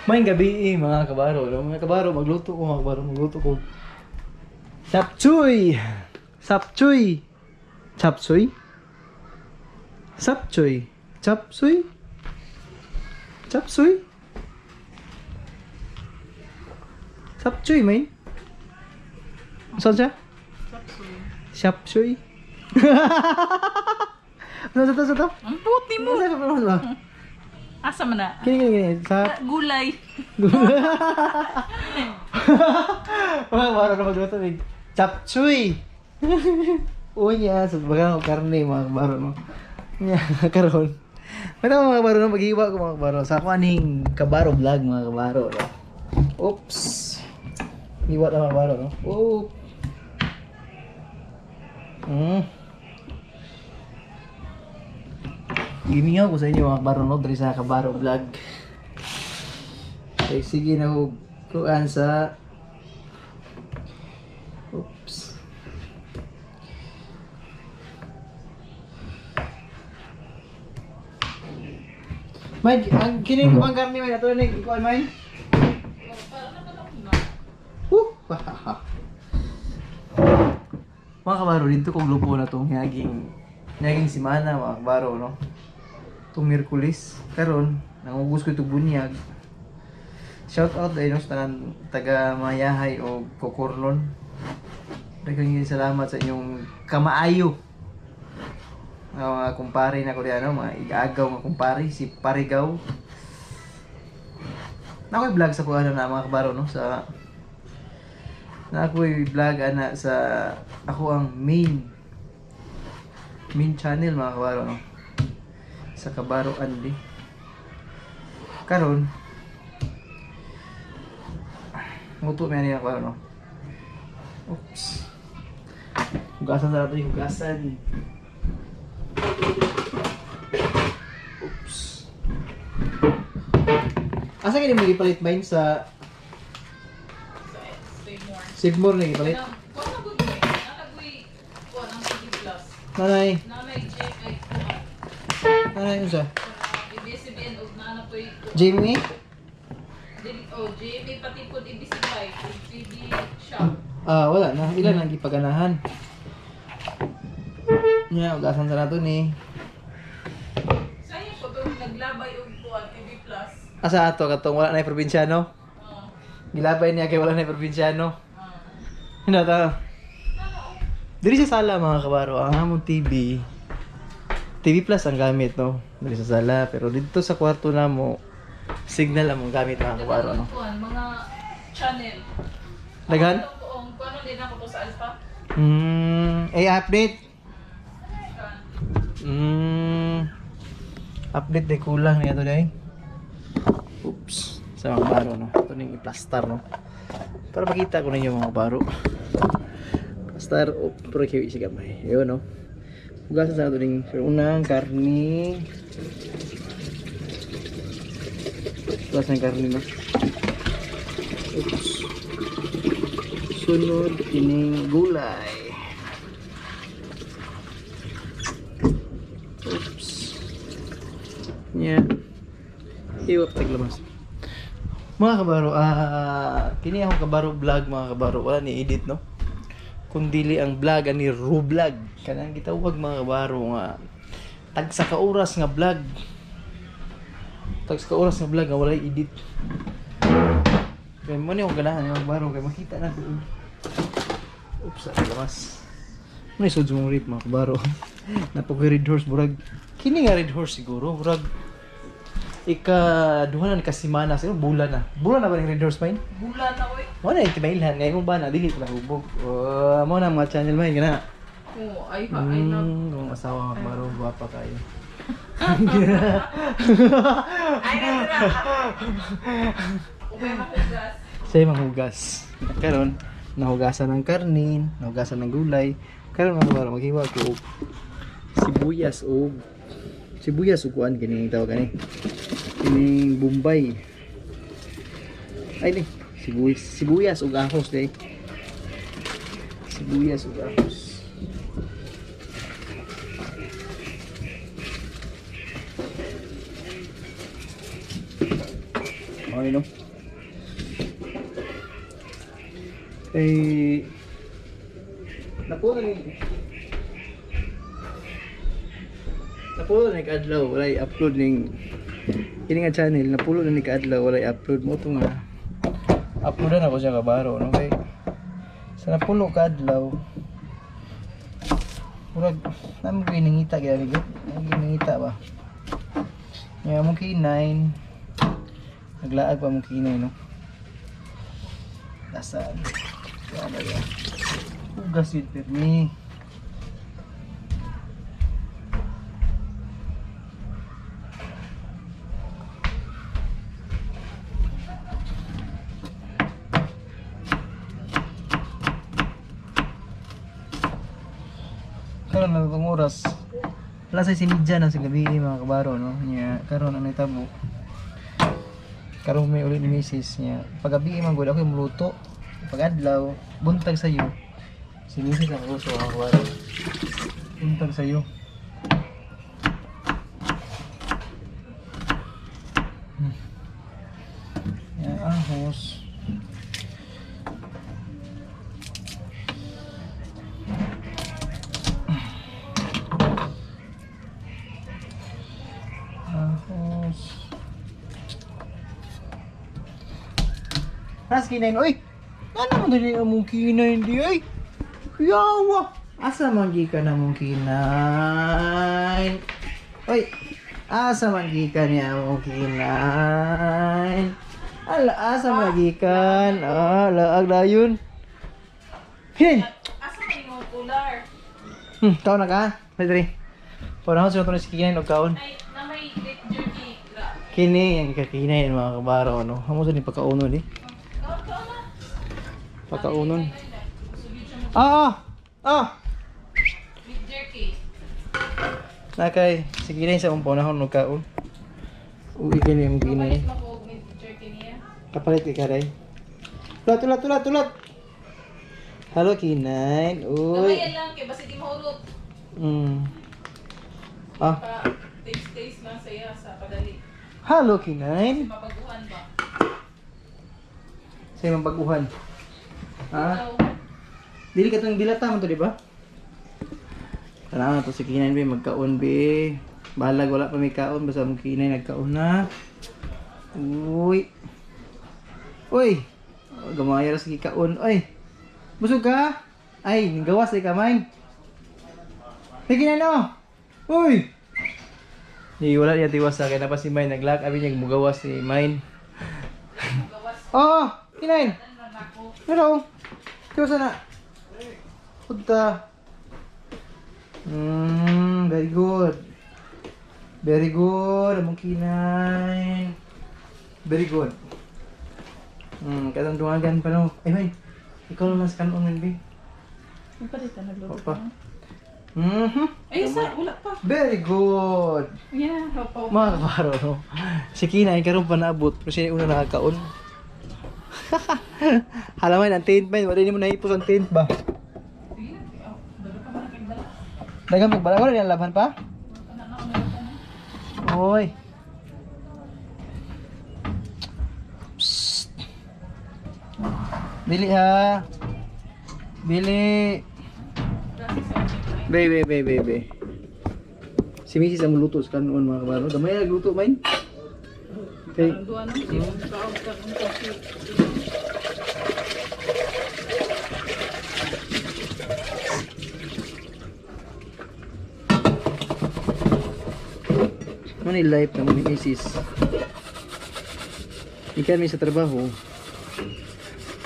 Maayong gabi eh, mga kabaro. No? Mga kabaro, magluto ko, mga kabaro, magluto ko. Sapchuy! Sapchuy! Chapsuy? Sapchuy? Chapsuy? Chapsuy? Sapchuy, may? Saan siya? Chapsuy? Saan sa to? Sa to? Ang puti mo. Saan sa to? Asa man na? Kini, kini, kini. Sa Ah, gulay. Mga kabaro na magluto ng chapchuy. Unya, sa baga karne, mga kabaro, no. Nya, karon. Pero mga kabaro, no, maghiwa ko, mga kabaro. Sa ako aning kabaro vlog, mga kabaro, no. Oops. Hiwa ta, mga kabaro, no. Oop. Gimingaw ko sa inyo, mga kabaro, no, diri sa kabaro vlog. Okay, sige na ho. Kuan sa. Oops. May, ang kining ko ang karne may ato ni kuan may. Woo! Mga kabaro, dito kong lupo na tong yaging yaging simana, mga kabaro, no. Tong Miyerkules karon nangugos ko itong bunyag. Shout out dahil sa tanan taga Mayahay o Kokorlon. Daghang salamat sa inyong kamaayo. Mga kumpare na ko diyan, no? Mga igagaw nga kumpare, si Parigaw. Na ako'y vlog sa kuha na, mga kabaro, no, sa na ako'y vlog ana sa ako ang main main channel, mga kabaro, no, sa Kabaro Anli. Karon nguto may niya kabaro, no. Oops. Hugasan sa natin yung hugasan. Oops. Asa kini mo gipalit mine sa Say more. Save More na gipalit? Kuan na gud eh. Nalagoy kuan ang TV Plus. Nanay, Nanay J ay kuan. nanay unsa? ABS-CBN og nana poy kuan. Jamie? Dili oh GMA pati pod ABC 5 ug TV Shop. Ah, wala na. Ilan ang gipaganahan? Nya, hugasan sa nato ni. Sayo ko tong naglabay og kuan TV Plus. Asa ato katong wala na yung probinsyano? Oh. Gilabay niya kay wala na yung probinsyano. Oh. Hindi ta. Diri sa sala, mga kabaro, ang among TV. TV Plus ang gamit, no. Diri sa sala, pero dito sa kwarto namo signal among gamit, mga kabaro, no. Kuan mga channel. Daghan? Ako tong kuan din ako to sa Alpha. Eh update. Kuan. Update de kulang niya to day. Oops. Sa mga baro, no. Ito ning i-plaster, no. Para makita ko ninyo, mga baro. Plaster oh, pero kiwi siya gamay. Yun, no. Hugasan sa ato ning unang karni. Hugasan ang karni, no. Oops. Sunod kining gulay. Oops. Nya. Iwap taglamas. Mga kabaro, ah, kini akong kabaro vlog, mga kabaro, wala ni edit, no. Kung dili ang vlog ani Rublog. Kanang gitawag, mga kabaro, nga tagsa ka oras nga vlog. Tagsa ka oras nga vlog nga walay edit. Kaya mo ni akong ganahan, mga kabaro, kay makita na ko. Oops, taglamas. May sud mong rip, mga kabaro. Napokoy red horse burag. Kini nga red horse siguro burag ika duha na ka semana siguro bulan na. Bulan na ba ning red horse mine? Bulan na oy. Mo na timailhan ngay mo ba na dili pa hubog. Oh, mo na mga channel mine kana. Oh, ay ha, ay na. Kung asawa nga kabaro, gwapa kayo. Ay na dira. Ubay mahugas. Siya manghugas. Karon nahugasan ng karnin, nahugasan ng gulay. Karon, mga kabaro, maghiwa ko og sibuyas og sibuyas ug kuan kini tawag kani. Kining Bombay. Ay ni, sibuyas, sibuyas ug ahos day. Sibuyas ug ahos. Okay no. Kay napuno ni kaadlaw walay upload ning kini nga channel, napulo na ni kaadlaw walay upload mo to nga. Uploadan ako siya kabaro no kay sa napulo kaadlaw murag namo ko nangita gyud gyud. Nangita ba. Nya mo kinay. Naglaag pa mo kinay no. Tasan. Kaya ba yan? Hugas yun permi. Karon na itong oras. Wala sa sinidya na sa gabi mga kabaro no. Nya karon ang nitabo. Karon may ulit ni misis niya. Paggabi man gud ako yung muluto. Pag-adlaw, buntag sayo. Si misis ang luto mga kabaro. Buntag sayo. Ya, ahos. Ahos. Nas kinain, oy! Ano mo dili among kinain di ay? Yawa! Asa man gikan among kinain? Oy! Asa man gikan niya among kinain? Ala, asa man gikan? Ah, laag dayon. Hey! Asa man imong cooler? Kaon na ka? Dali. Panahon sa ito si kinain og kaon. Ay, na may beef jerky. Gra. Kini ang kakinain mga kabaro no. Amo sa ni pagkaunon ni. Kaon kaon na. Pagkaunon. Sugid siya mo Ah! Ah! beef jerky. Nakay, sige na sa akong panahon og kaon. Uwi kini ang kinay. Kapalit mo ko og beef jerky niya. Kapalit kay karay. Tulat, tulat, tulat, tulat. Hello, Kinain. Uy. Gamayan lang kay basi di mahurot. Ah, Pa taste taste lang saya sa padali. hello, Kinain. Mabaguhan ba? Sa imong baguhan. Ha? Ikaw, Dili ka tong dilata man to, di ba? Kailangan to si Kinain be magkaon be. Balag wala pa may kaon basta mong Kinain nagkaon na. Uy. Uy. Oh, gamay ra sige kaon. Uy. Busog ka? Ay, gawas di ka man. Hey, Kinain oh. Uy. Di wala niya tiwas sa akin. Napa si Mine naglag. Abi niya mugawas si Mine. gawas Oh, Kinain. na ako. Hello. Tiwas na. Punta. Very good. Very good. Among kinay. Very good. Katong dungagan pa no. Ay, may. Ikaw naman sa kanon, be. Palit na nagluto. Opa. Ay, sa wala pa. Very good. Yeah, opo. Mga kabaro, no? Si Kinay, karon pa naabot. Pero siya yung una nakakaon. Halaman, ang tent man. Wala mo naipos ang tent ba? Sige na. Oh, dalo pa man kay dala. Dagang pagbala. Wala niya laban pa? Oy. Psst. Bili ha. Bili. Be, be, be, be, be. Si Mrs. ang muluto sa kanon mga kabaro. Gamay nagluto man. Okay. Duha no, si kaog ka kung kasi. Ano yung life na mo ni Mrs. Ikan mi sa trabaho.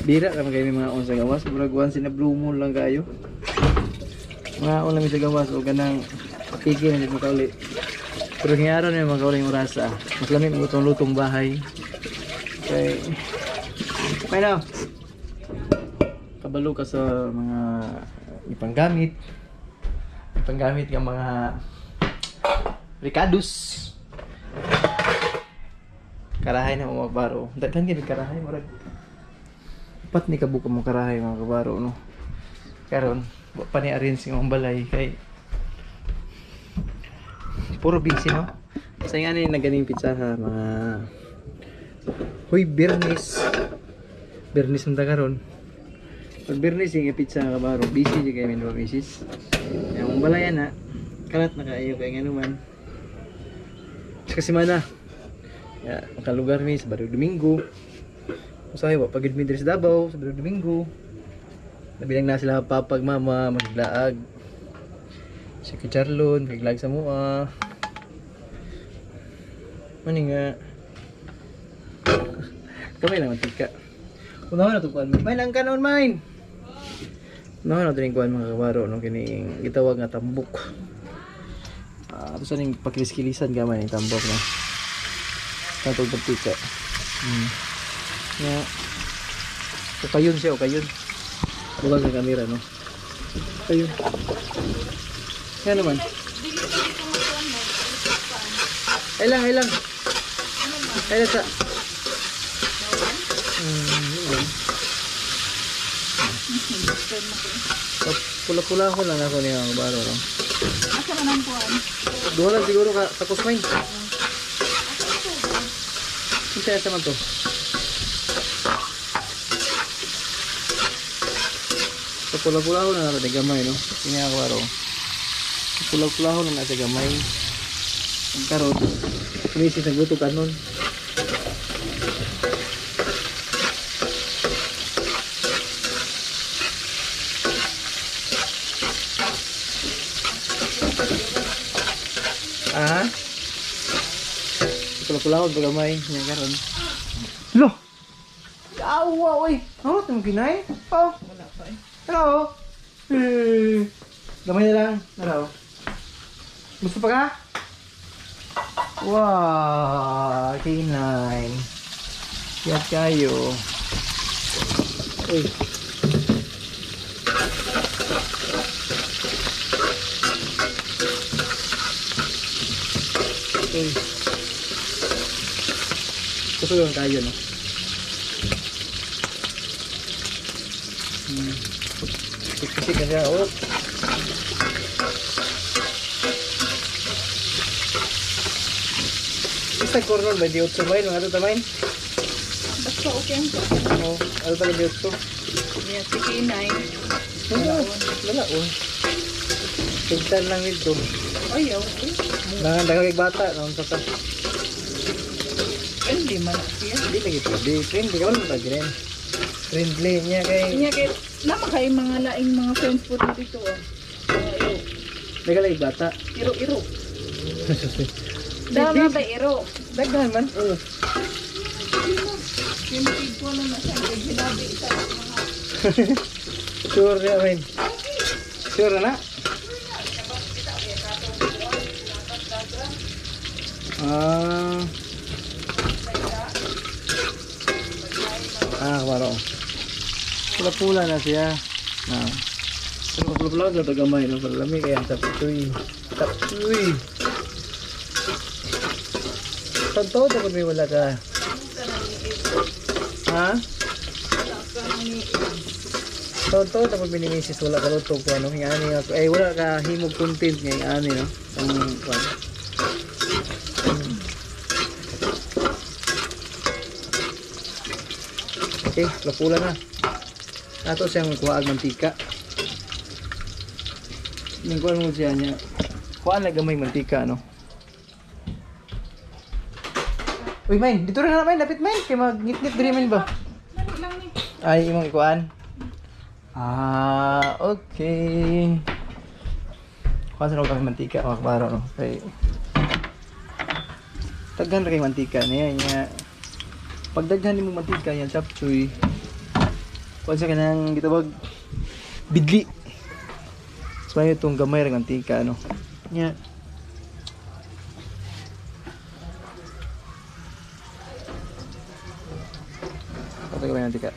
Bira ra man kayo may mga on sa gawas. Murag once in a blue moon lang kayo. Mga on lang mi sa gawas o ganang tigil na di mo kauli. Pero ngayaro na yung mga kauli yung orasa. Mas lamig mo itong lutong bahay. Okay. Okay na. Kabalo ka sa mga ipanggamit. Ipanggamit ng mga Ricados. Karahay na mga kabaro. Daghan kay karahay murag. Upat ni kabuka mo karahay mga kabaro no. Karon, wa pa ni arrange ng balay kay puro busy no. Sa nga ni naganing pizza ha mga Huy, Bernis. Bernis man ta karon. Pag Bernis yung pizza nga kabaro, busy jud kay min misis. Yang balayan na, kalat na kaayo kay ngano man. Sa semana. Ya, makalugar mi sa Barrio Domingo. Usahay wa pagid mi diri sa Davao sa Barrio Domingo. Nabilang na sila papag mama maglaag. Si Kicharlon, maglaag sa mua. Mani nga. Kamay lang mantika. Unahan na ito kuan. Main ang kanon main. Unahan na ito yung kuan mga kabaro no kining gitawag nga tambok. Ah, ato sa ning pakilis-kilisan gamay ning tambok no. Katong mantika. Nga. Ukayon siya, ukayon. Bukan sa kamera no. Ayun. Yan naman. Dili pa dito mo kuan mo. Ay lang, ay lang. Ay lang sa. Yun. So, pula-pula ko lang ako niya ang baro. No? Asa man ang kuan? Duha lang siguro ka sa kusmain. Kinsa sa man to? So, pula-pula ko lang ako ni gamay, no? Kini ako baro. Pula-pula ko lang na sa gamay. Ang karon, misis nagluto kanon. Ah. Pula-pula ko gamay niya karon. Lo. Awa oy. Ano tong kinay? Oh. Wala pa eh. Hello. Eh. Gamay na lang. Hello. Gusto pa ka? Wow, K9. Kiyat kayo. Uy. Uy. Gusto lang tayo, no? Kasi kasi oh. Esta corner 28 mile, mga ito tamain. Basta okay ang kuan. Oo, ano talaga 28? Yeah, si K9. Wala, wala, oh. Tigtan lang ito. Ayaw. Eh. Nangan kay bata, naon sa ka. Hindi man na siya. Hindi lagi pwede. Friendly ka man pag rin. Friendly niya kay Inya kay nama kay mga laing mga friends po dito oh. Mga iro. Daghang lagi bata. Iro-iro. Dama ba iro? Daghan man. Oo. Kinipig ko na na siya. Kay ginabi sa mga Sure na man. Sure na? Ah. Ah, klaro. Pula-pula na siya. Ah. Pero pula-pula na ito gamay, no? Palami kaya ang chapsuy. Chapsuy! Totoo dapat may wala ka. Ha? Totoo dapat may ni misis wala ka luto ko ano. Yung ani ako. Eh, wala ka himog content nga yung ani, no? Ang, ano. Okay, pula-pula na. Ato siyang kuha ang mantika. Ning kuha mo siya niya. Kuha na gamay mantika, no? Uy, main, dito na na, main, lapit main. Kay magngit-ngit diri main ba? Dali lang ni. Ay, imong ikuan. Ah, okay. Kuha sa kami mantika, mga kabaro, no? Kay daghan ra kay mantika niya niya. Pagdaghan nimo mantika yan, chapchuy. Kuha sa kanang gitawag bidli. So may itong gamay ra mantika, no? Nya. Patay gamay mantika.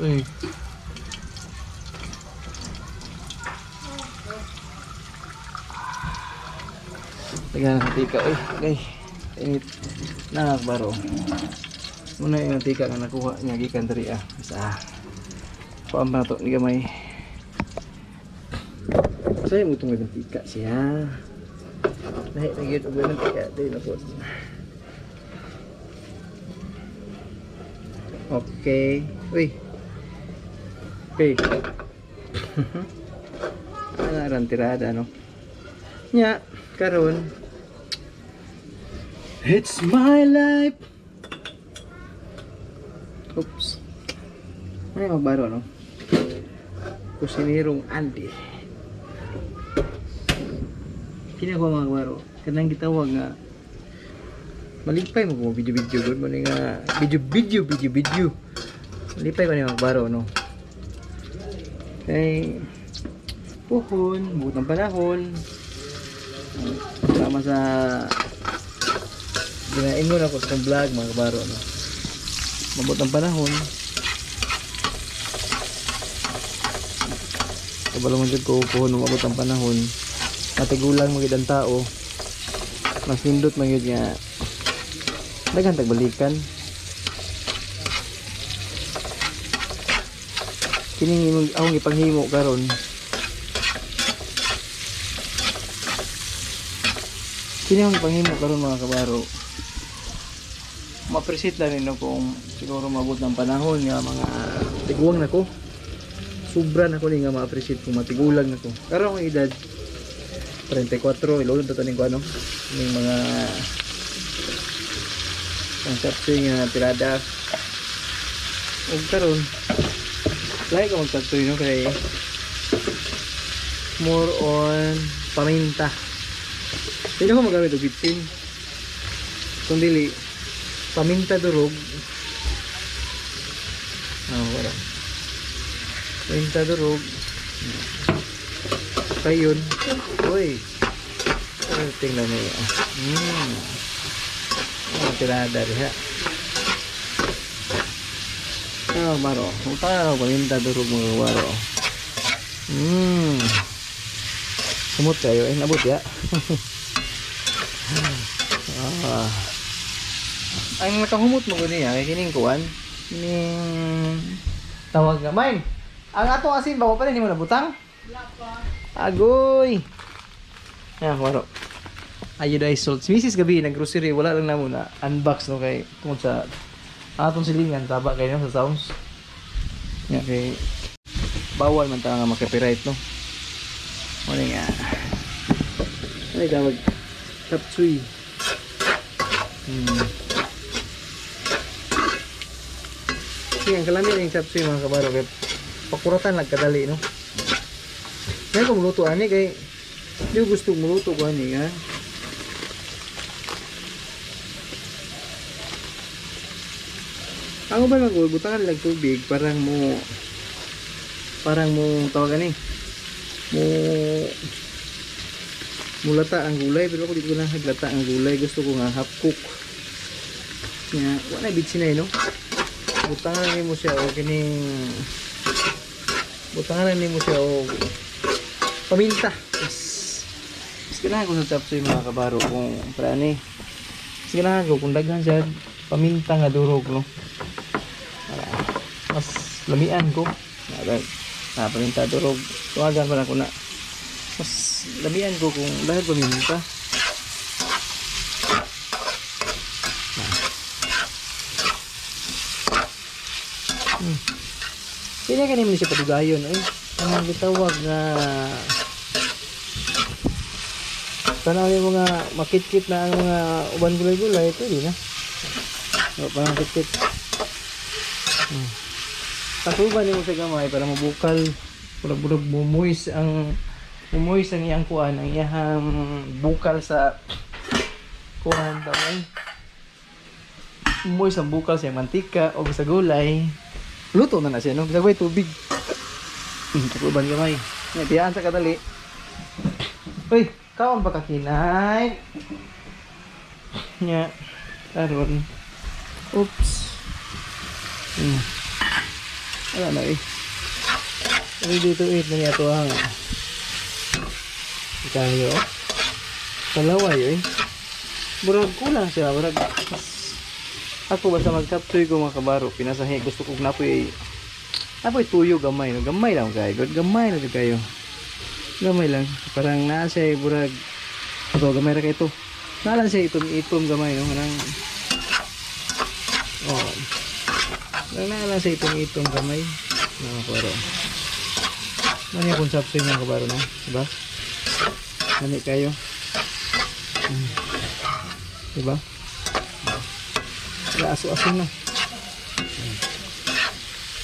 Uy. Teka na mantika. Uy, okay. Init. Nakakbaro. Muna yung mantika nga nakuha niya gikan diri ah. Isa. Kuan pa na to ni gamay. Sa'yo mo itong may mantika siya. Lahi na gyud og mantika dili na po. Okay. Uy. Okay. Ano ran tirada no? Nya, karon. It's my life. Oops. Ano yung magbaro no? Kusinirong Andy. Kini ako mga kabaro. Kanang gitawag nga malipay mo kung video-video gud mo ni nga video video video video. Malipay ko ni mga kabaro no. Kay puhon, buot ng panahon. Sama sa ginaingon ako sa vlog mga kabaro no. Mabot ang panahon. Kabalo man jud ko puhon mabot ang panahon. Matigulang magid ang tao. Mas nindot man gyud nga daghan tagbalikan. Kining imong akong ipanghimo karon. Kini akong ipanghimo karon mga kabaro. Ma-appreciate lang nino kung siguro mabot ng panahon nga mga tiguang nako. Sobra na ko ni nga ma-appreciate kung matigulang nako. Karon akong edad 34, ilulod na to ning kuano ning mga ang chapsuy nga tirada. Ug karon lahi ko mag-chapsuy no kay more on paminta. Hindi ko magamit og bitsin. Kung dili paminta durog. Ah, wala. Paminta durog. Kayon. Uy. Ay, tingnan niya. Oh, tirada diha. Ah, baro. Utang na paminta durog mga baro. Sumot kayo eh, nabot ya. Ah. Ang nakahumot mo gani kay kining kuan ning tawag nga mine. Ang atong asin ba pa rin nimo nabutang? Wala pa. Agoy. Ya, waro. Iodized salt. Si Mrs. Gabi nag-grocery, wala lang namo na unbox no kay tungod sa atong silingan taba kay no sa sounds. Ya kay bawal man ta nga ma-copyright no. Mo nga. Ano tawag? Chop suey. Sige, ang kalami ng chop suey mga kabaro kay pakuratan lang kadali no. Ngayon ko muluto ani kay di ko gusto muluto ko ani ha. Ang uban man butangan lang tubig parang mo tawag ani mo mulata ang gulay, pero ako di ko na naglata ang gulay, gusto ko nga half cook. Nga wala bitsin na no. Butangan nimo siya og kining butangan nimo siya og paminta. Yes. Mas ganahan ko sa chop suey mga kabaro kung prani. Mas ganahan ko kung daghan siya paminta nga durog no. Para mas lamian ko. Na paminta durog. Tuwagan pa na ko na. Mas lamian ko kung daghan paminta. Kaya kanimo siya padugayon eh. Ang gitawag nga tanaw yung mga makitkit na ang mga uban gulay-gulay, pwede na. O, parang kitkit. Tatuban nimo sa gamay para mabukal, murag-murag mumuis ang iyang kuan, ang iyang bukal sa kuan tamay. Mumuis ang bukal sa iyang mantika o sa gulay. Luto na na siya no, bisag way tubig. Tatuban gamay. Nga tiyaan sa kadali. Uy, kaon ba ka kinay? Nya, karon. Oops. Wala na eh. Ready to eat na niya ito ang kayo. Kalaway eh. Murag kulang siya. Murag ako basta mag-chop suey ko mga kabaro. Pinasahi. Gusto kong napoy tuyo gamay. No? Gamay lang kayo. Gamay lang kayo. Gamay lang. Parang nasa eh. Murag Ito, gamay ra kay ito. Nalan siya itom-itom gamay, no? Kanang. Oh. Nang nalan siya itom-itom gamay. Mga kabaro. Ano yung kung chopsuey, mga kabaro, no? Diba? Lami kayo. Diba? Wala, aso-aso na.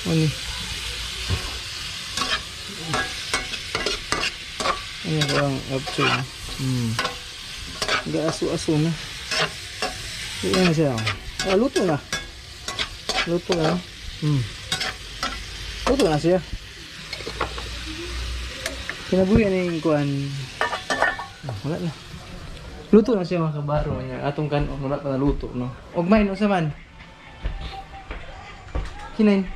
Ano? Ano ko ang chopsuey, no? Gaaso-aso na. Iyan na siya. Oh. Ah, luto na. Luto na. Luto na siya. Kinabuhi na yung kuan. Ah, wala na. Luto na siya, mga kabaro niya. Atong kanon, wala pa naluto, no? Og main, unsa man? Kinain.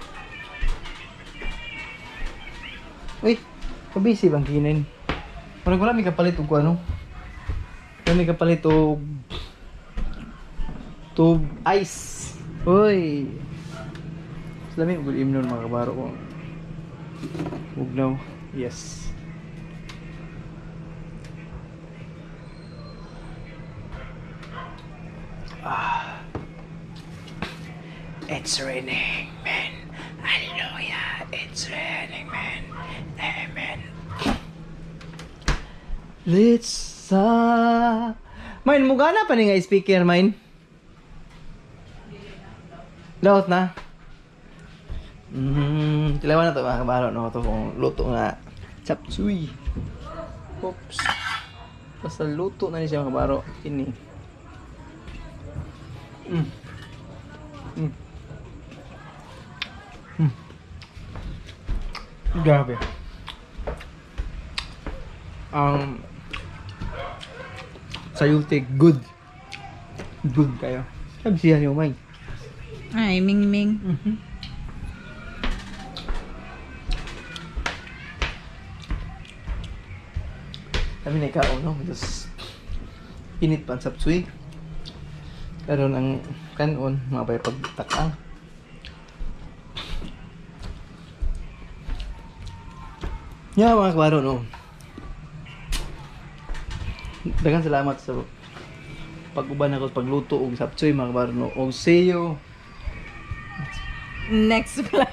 Uy, kabisi bang kinain? Parang wala may kapalit og kuan, no? Wala may kapalit og tube ice. Uy. Lami og imnon, mga kabaro ko. Ugnaw. Yes. Ah. It's raining, man. Hallelujah. It's raining, man. Amen. Let's Main, mugana pa ni nga speaker, main. Daot na. Tilawan na to, mga kabaro, no, to kung luto nga chop suey. Oops. Basta luto na ni siya, mga kabaro. Kini. Grabe. Ang sayute, good. Good kayo. Sabi siya niyo, may. Ay, Ming Ming. Kami na ikaw, no? Tapos, init pa ang sapsuy. Karon ang kanon, mga bay pagtakang. Yeah, mga kabaro, no? Daghang salamat sa pag-uban ako sa pagluto og sapchoy, mga kabaro, no? Og see you Next vlog.